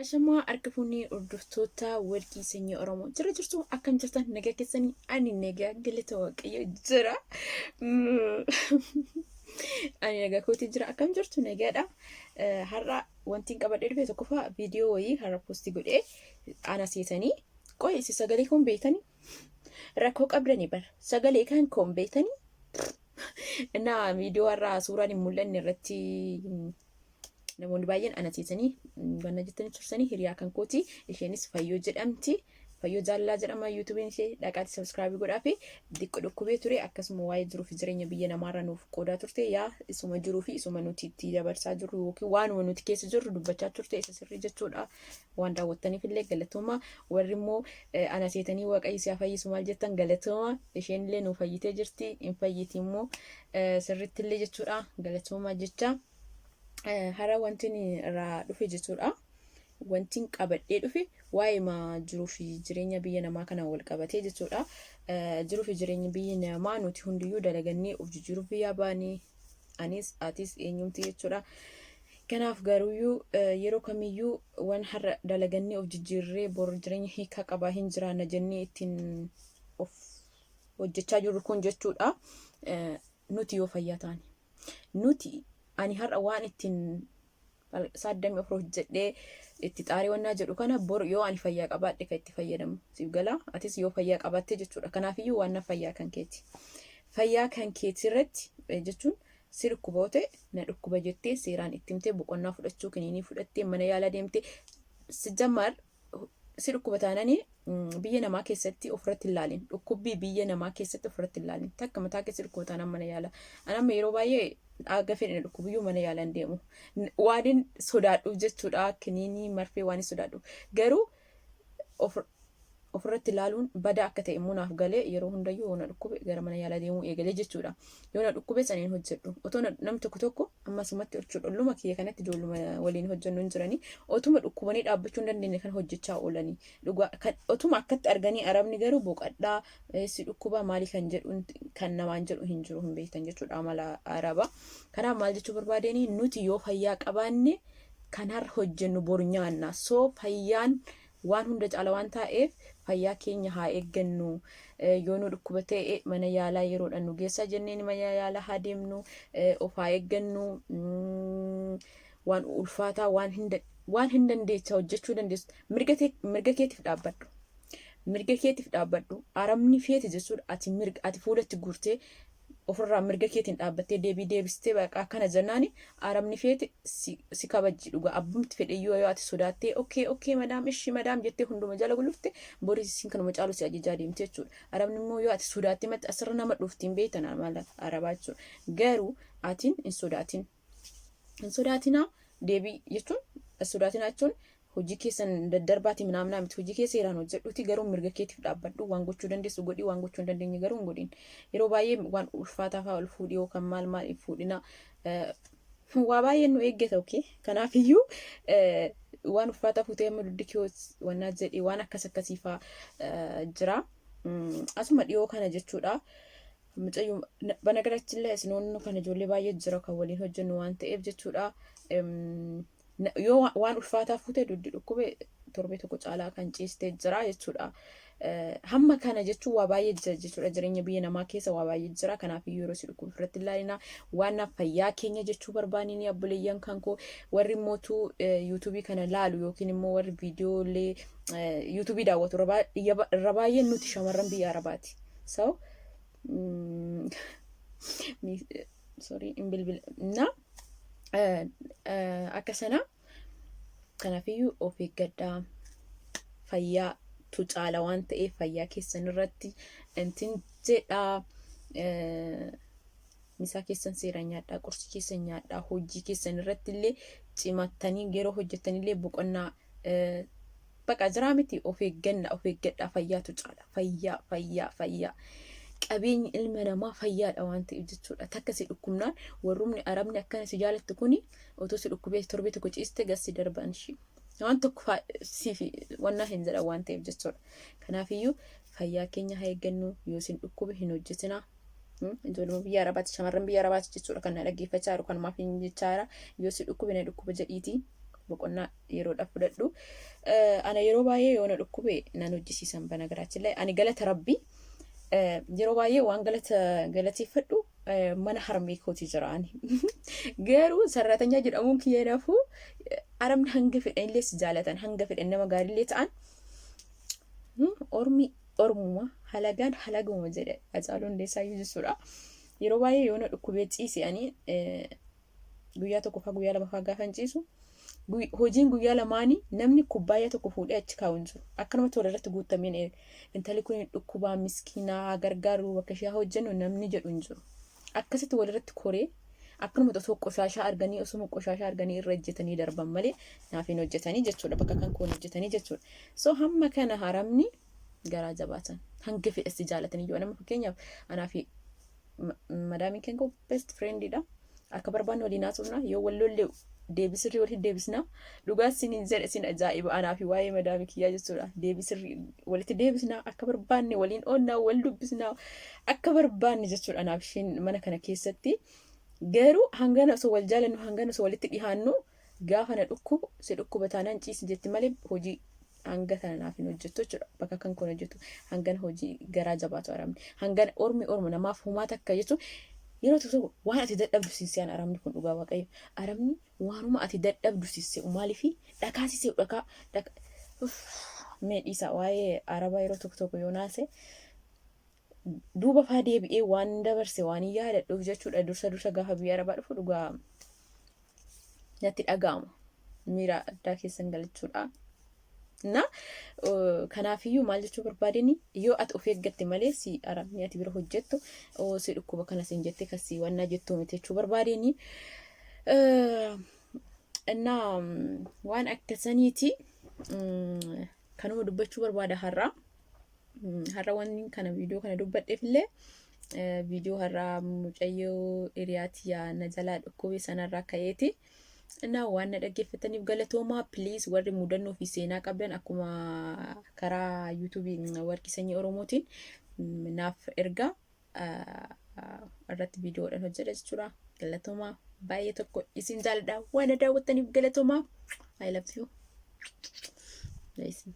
Ashamaa harka fuunee hordoftoota warqii sanyii Oromoo jira jirtu, akkam jirtan? Nagaa keessanii? Ani nagaa, galata Waaqayyo jira. Ani nagaa kootii jira. Akkam jirtu? Nagaadha. Har'a wanti hin qabadhee dhufe tokkoffaa viidiyoo wayii har'a poostii godhee ana seetanii qoy isin sagalee koon beektanii rakkoo qabdanii bar sagalee kan koon beektanii innaa viidiyoo har'a suuraan hin mul'anne irratti namoonni baay'een ana seetanii wanna jettanii tursanii. Hiriyaa kan kooti, isheenis Fayyoo jedhamti. Fayyoo Jaalalaa jedhama yuutuubiin ishee, dhaqaatti subscribe godhaa fi xiqqoo dhukkubee ture, akkasuma waa'ee jiruu fi jireenya biyya namaarra nuuf qoodaa turte. Yaa isuma jiruu fi isuma nuti itti dabarsaa jirru yookiin waanuma nuti keessa jirru dubbachaa turte, isa sirrii jechuudha. Waan daawwattaniif illee galatooma. Warri immoo ana seetanii Waaqayyo si haa fayyisu maal jettan, galatooma. Isheen illee nuuf fayyitee jirti, hin fayyiti immoo sirriitti illee jechuudha, galatooma jecha. Hara wanti irraa dhufe jechuudha. Wanti qabadhee dhufe waa'ee jiruu fi jireenya biyya namaa kana wal qabatee jechuudha. Jiruu fi jireenya biyya namaa nuti hundiyyuu dalagannee of jijjiiruuf biyyaa baanii, anis, atis, eenyumti jechuudha. Kanaaf garuuyyuu yeroo kamiyyuu waan har'a dalagannee of jijjiirree bor jireenya hiikaa qabaa hin jiraanna jennee ittiin of hojjechaa jirru kun jechuudha. Nuti yoo fayyaa taane. Nuti ani har'a waan ittiin 24 hojjedhee itti xaarii wannaa jedhu kana bor yoo ani fayyaa qabaadhe kan itti fayyadamu siif gala, atis yoo fayyaa qabaatte jechuudha. Kanaafiyyuu waan fayyaa kan keeti. Fayyaa kan keeti irratti jechuun si dhukkuba yoo ta'e na dhukkuba jettee seeraan itti himtee boqonnaa fudhachuu, kiniinii fudhattee mana yaalaa deemtee si jammaar si dhukkuba taananii biyya namaa keessatti ofirratti hin laalin. Dhukkubbii biyya namaa keessatti ofirratti hin laalin. Takka mataa keessa dhukkuba taanaan mana yaala. Ani amma yeroo baay'ee aga fedhe dhukkubiyyuu mana yaalaa hin deemu. Waan hin sodaadhuuf jechuudha. Kiniinii marfee waan hin sodaadhuuf. Garuu ofirratti ilaaluun badaa akka ta'e immoo naaf galee yeroo hundayyuu yoo na dhukkube gara mana yaalaa deemuu eegalee jechuudha. Yoo na dhukkube saniin hojjedhu. Otoo namni tokko tokko ammasumatti jechuudha, olluma kiyya kanatti ijoolluma waliin hojjennu hin jiranii otuma dhukkubanii dhaabbachuu hin dandeenye kan hojjechaa oolanii. Dhugaa kan otuma akkatti arganii arabni garuu boqadhaa si dhukkuba maali kan jedhu kan namaan jedhu hin jiru, hin beektan jechuudha amala araba. Kanaaf maal jechuu barbaadeenii, nuti yoo fayyaa qabaanne kan har'a hojjennu boru nyaanna. So fayyaan waan hunda caala waan taa'eef fayyaa keenya haa eeggannu. Yoo nu dhukkuba ta'e mana yaalaa yeroodhaan nu geessaa jenneen mana yaalaa haa deemnu, of haa eeggannu. Waan ulfaataa waan hin dandeecha hojjechuu dandeessu mirga keetiif dhaabbadhu. Mirga keetiif dhaabbadhu. Arabni feete jechuudha ati mirga ati fuulatti guurtee ofirraa mirga keetiin dhaabbattee deebii deebistee baqa akkana jennaani arabni feete si kabajji dhugaa. Abbumti fedheyyuu yoo ati sodaattee okay, okay madam, ishi madam jettee hunduma jala gulufte, boris isiin kanuma caalu si ajajaa deemte jechuudha. Arabni immoo yoo ati sodaattee matti asirra nama dhuftiin beektan amala arabaa jechuudha. Garuu atiin hin sodaatin. Hin sodaatinaa deebii jechuun sodaatinaa jechuun hojii keessan daddarbaati minaamnaa miti, hojii kee seeraan hojjedhuuti, garuu mirga keetiif dhaabbadhu. Waan gochuu dandeessu godhi, waan gochuu hin dandeenye garuu hin godhin. Yeroo baay'ee waan ulfaataa fa'aa ol fuudhi yookaan maal maal fuudhina waa baay'een nu eeggata, okay. Kanaafiyyuu waan ulfaataa fuutee amma dugdi kee wannaa jedhi waan akkas akkasii fa'aa jira. Asuma dhiyoo kana jechuudha. Mucayyoo banagarachillee isinoonni kan ijoollee baay'ee jira kan waliin hojjennu waan ta'eef jechuudha. Yoo waan ulfaataa fuutee dugdi dhukkube torbee tokko caalaa kan ciistee jira jechuudha. Hamma kana jechuun waa baay'ee jira jechuudha. Jireenya biyya namaa keessa waa baay'ee jira. Kanaaf yeroo si dhukkubu ofirratti ilaalina. Waan fayyaa keenya jechuu barbaanini obboleeyyan kan koo, warri mootuu yuutuubii kana laalu yookiin immoo warri viidiyoolee yuutuubii daawwatu irra baay'een nuti shamarran biyya Arabaati. So sorry, hin bilbila na akka sana. Kanaafiyyuu of eeggadhaa, fayyaatu caala waan ta'eef fayyaa keessan irratti intin jedhaa. Misaa keessan seeraan nyaadhaa, qursii keessan nyaadhaa, hojii keessan irratti illee cimattanii yeroo hojjettanillee boqonnaa baqa jiraa miti. Of eegganna, of eeggadhaa, fayyaatu caala. Fayyaa, fayyaa, fayyaa. Qabeenyi ilma namaa fayyaadha waan ta'eef jechuudha. Takka si dhukkubnaan warrumni arabni akkana si jaalattu kuni otoo si dhukkubee torbee tokko ciiste gas si darban ishii. Waan tokko siif wannaa hin jedhan waan ta'eef jechuudha. Kanaafiyyuu fayyaa keenya haa eeggannu. Yoo isin dhukkube hin hojjetinaa. Ijoolluma biyya Arabaati, shamarran biyya Arabaati jechuudha kan na dhaggeeffachaa jiru, kanumaaf hin jechaa jira. Yoo si dhukkube na dhukkuba jedhiiti. Boqonnaa yeroodhaaf fudhadhu. Ana yeroo baay'ee yoo na dhukkube nan hojjisiisan banagaraachilee. Ani galata Rabbii yeroo baay'ee waan galata galateeffadhu mana harmee kooti jira ani. Garuu sarraatanyaa jedhamuun kiyya nafuu arabni hanga fedhan illee si jaalatan, hanga fedhan nama gaariillee ta'an, ormi ormuma, halagaan halaguma jedhe Hacaaluu Hundeessaa jechuudha. Yeroo baay'ee yoo na dhukkubee ciise, ani guyyaa tokko faa guyyaa 2 faa gaafa hin ciisu, hojiin guyyaa lamaanii namni kubbaayyaa tokko fuudhee achi kaa'u hin jiru. Akkanumatti walirratti guutameen intalli kun dhukkubaa miskiinaa gargaaru bakka ishee hojjennu namni jedhu hin jiru. Akkasitti walirratti koree akkanumatti osoo qoshaashaa arganii, osoo qoshaashaa arganii irra hojjetanii darban malee naaf hin hojjetanii jechuudha. Bakka kan koon hojjetanii jechuudha. So hamma kana haramni garaa jabaatan hanga fedha si jaalatanii yoo nama fakkeenyaaf anaa fi madaamiin keenya best friendidha. Akka barbaannu waliin haasofna, yoo wal lolle deebisirrii walitti deebisna. Dhugaa sinin jedhe, sin ajaa'iba anaa fi waa'ee madaamii kiyyaa jechuudha. Deebisirrii walitti deebisna, akka barbaanne waliin oonnaa, wal dubbisna akka barbaanne jechuudha anaaf isheen mana kana keessatti. Garuu hangana osoo wal jaalannu, hangana osoo walitti dhihaannu, gaafa na dhukkubu si dhukkuba taanaan ciisi jetti malee hojii hanga kana naaf hin hojjettu jechuudha. Bakka kan kun hojjetu hangana hojii garaa jabaatu arabni. Hangana ormi orma namaaf humaa takka jechuun yeroo tokko tokko waan ati dadhabdu sinseen arabni kun, dhugaa Waaqayyo. Arabni waanuma ati dadhabdu sinse'u, maaliifi dhakaa sise'u dhakaa mee dhiisa. Waa'ee arabaa yeroo tokko tokko yoo naase duuba faa deebi'ee waan dabarse waan hin yaadadhuuf jechuudha. Dursa dursa gaafa biyya arabaa dhufu dhugaa natti dhaga'ama. Miira addaa keessan galachuudha. Na kanaafiyyuu maal jechuu barbaadeni, yoo ati of eeggatte malee si arabni ati bira hojjettu si dhukkuba kana siin jettee kasii wannaa jettuu miti jechuu barbaadeni. Innaa waan akkasaniiti kanuma dubbachuu barbaada har'a. Har'a wanni kana viidiyoo kana dubbadheef illee viidiyoo har'a mucayyoo hiriyaatiyyaa na jalaa dhukkube sanarraa ka'eeti. Innaa waan na dhaggeeffataniif galatoomaa. Please, warri mudannoo fi seenaa qabdan akkuma karaa YouTubeii Warqii Sanyii Oromootiin naaf ergaa, irratti viidiyoodhaan hojjedha jechuudha. Galatoomaa, baay'ee tokko isin jaalladha. Waan na daawwattaniif galatoomaa. I love you. Nice.